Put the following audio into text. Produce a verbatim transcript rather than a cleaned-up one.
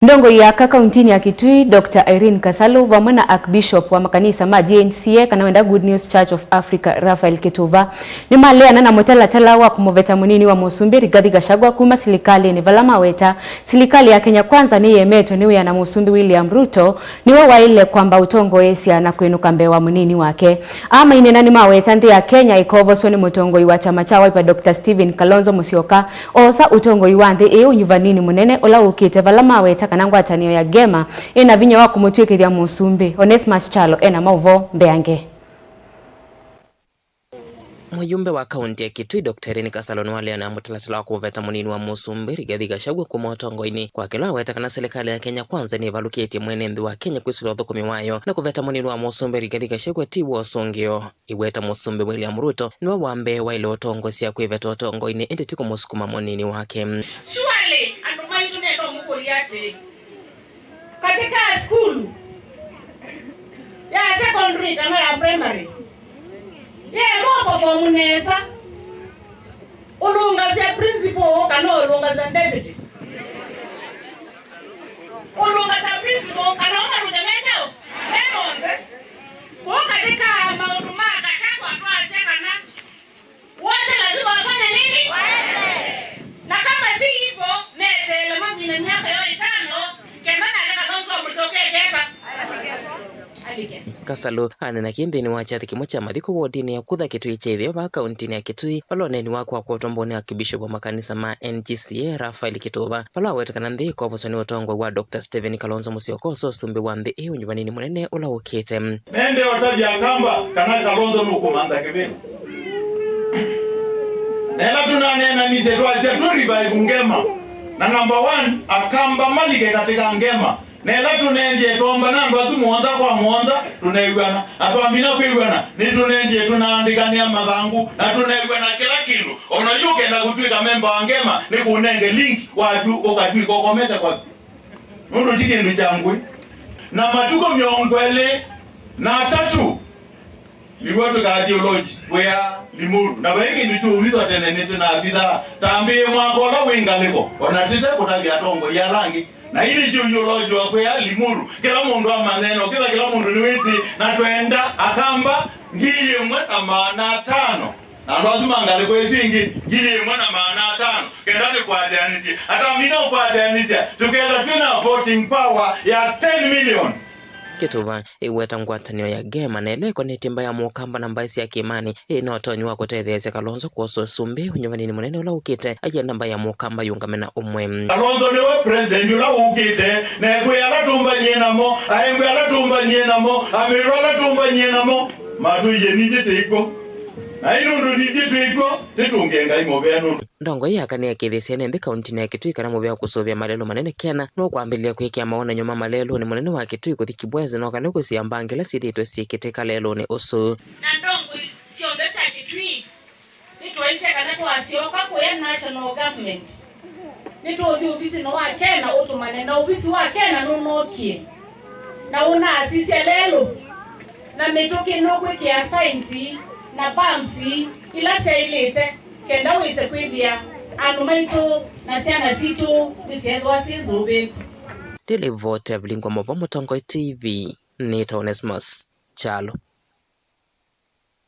Mũtongoi aka kauntinĩ ya Kitui, Doctor Irene Kasalu, vamwe na Archbishop wa makanisa ma G N C A, kana wenda Good News Church of Africa, Raphael Kituva, nĩmaleana na mũtalatala wa kũmũveta mũnini wa mũsumbĩ Rigathi Gachagua kuma silikalĩnĩ, vala maweta silikalĩ ya Kenya Kwanza nĩyemetwe nĩ wĩa na mũsumbĩ William Ruto, nĩwe waĩle kwamba ũtongoesya na kwĩnũka mbee wa mũnini wake. Aa maineena nĩmaweta nthĩ ya Kenya ĩkovosw'a nĩ mũtongoi wa kyama kya Wiper, Doctor Stephen Kalonzo Musyoka, oosa ũtongoi wa nthĩ ĩĩ ũnyuvanĩnĩ mũnene ũla ũkĩte, vala maweta kana ngwatanĩo ya Gema ĩna vinya wa kũmũtw'ĩkĩthya mũsumbĩ. Onesmus Kyalo ena maũvoo mbeange. Mũyumbe wa kaunti ya Kitui, Doctor Irene Kasalu, nĩwaleana na mũtalatala wa kũveta mũnini wa mũsumbĩ Rigathi Gachagua kuma ũtongoinĩ, kwa kĩla aweta kana silikalĩ ya Kenya Kwanza nĩĩvalũkĩtye mwene nthĩ wa Kenya kwĩsĩla ũthũkũmi wayo na kũveta mũnini wa mũsumbĩ Rigathi Gachagua ti wa ũsũngĩo. Ĩweta mũsumbĩ William Ruto nĩwe wa mbee waĩle ũtongosya kwĩveta ũtongoinĩ, ĩndĩ ti kũmũsukuma mũnini wake. Surely, andũ maitũ menda ũmũkũlya atĩĩ, katika skulu ya secondary kana ya primary, ye mwaperform nesa ũlũngasya principal kana ũlũngasya deputy? Ũlũngasya principal kana ũmalũnge me kyaũ? Me monthe. Kũu katika maũndũ ma Gachagua twasya kana wote lazima wafanye nini? Na kama si hivyo, meteele mamina miaka yao itano, kenda nake Kalonzo Musyoka ekeka. Alike. Kasalu aneena kĩ nthĩnĩ wa kyathĩ kĩmwe kya mathiko wodinĩ ya Kutha Kitui kya ĩtheo vaa kauntinĩ ya Kitui, vala ũneeni wake wakwatwa mbũnĩ Archbishop wa makanisa ma N G C A, Raphael Kituva, vala aweta kana nthĩ ĩkovoswa nĩ ũtongoi wa Doctor Stephen Kalonzo Musyoka ũsu ũsumbĩ wa nthĩ ĩ ũnyuvanĩnĩ mũnene ũla ũkĩte. Nende ũtavya Akamba kana Kalonzo nũkũmantha kĩvĩla. Na ĩla tũnaneenanisye twasya tũ revive Ngema. Na number one, Akamba malike katika Ngema. Na ĩla tũnendie twomba na andũ asu mũonza kwa mũonza, tũneew'ana. Na twamina kwĩw'ana, nĩtũnendie tũnaandĩkanĩa mathangũ, na tũneew'ana kĩla kĩndũ. O na yu ũkenda kũtw'ĩka memba wa Ngema, nĩkũnenge link waku ũkatw'ĩka ũkomete kwaku. Nũndũ ti kĩndũ kya ngũĩ. Na matukũ mĩongo ĩlĩ na atatũ nĩw'o tũkathiĩ ũlonji wĩa Limuru. Na vai kĩndũ kyũvithwa tene nĩtũnavithaa. Tambĩĩe mwako ũla wĩ ngalĩko, o na tĩte kũtavya atongoi ala angĩ. Na ii nĩkyo ũlonji wa kwĩa Limuru. Kĩla mũndũ amanyeno, kĩla, kĩla mũndũ nĩwĩsĩ, na twenda Akamba ngili ĩmwe na maana atano. Na andũ asu ma ngalĩko ĩsu ĩngĩ, ngili ĩmwe na maana atano, kenda tũkwatanĩsye. Atamina ũkwatanĩsya, tũketha twĩ na voting power ya ten million. Kituva ĩweta ngwatanĩo ya Gema na ĩla ĩkonetye mbaĩ ya Mũkamba na mbaĩ sya kĩĩmanĩ, ĩĩ na ũtonyi wa kũtetheesya Kalonzo kwosa ũsumbĩ ũnyuvanĩnĩ mũnene ũla ũkĩte, ayenda mbaĩ ya Mũkamba yũngame na ũmwe. Kalonzo nĩwe president ũla ũkĩte, na ekwĩa ala tũmbanyie namo, aembwe ala tũmbanyie namo, amĩrũ ala tũmbanyie namo, matũie nithyĩ twĩkw'o. Na ĩ nũndũ nithyĩ twĩkw'o, nĩtũngĩe Ngai mũvea nũndũ. Ndongoi yake nĩyakĩthĩsye ene nthĩ kauntinĩ ya Kitui kana mũvea kũsũvĩa malelũ manene kena nũkwambĩlĩlya kwĩkĩa mawonany'o ma malelũnĩ mũnene wa Kitui kũthi Kibwezi, no kana kũsĩa mbangĩ ila syĩthĩĩtwe syĩkĩtĩka lelũnĩ ũsu. Na ndongoi syonthe sya Kitui nĩtwaisye kana twasyoka kũya national government, nĩtũũthi ũvisinĩ wa kena ũtũmane na ũvisi wa kena nũnookie na ũnaasisya lelũ na mĩtũkĩ nũkwĩkĩa signs na bumps ila syaĩlĩte, kenda wĩse kwĩthĩa andũ maitũ na syana sitũ nĩsyeethĩwa syĩ nzũvĩku. Ndĩlivoti ya Vilingwa Movo, Mũtongoi T V, nĩtawa Onesmus Kyalo.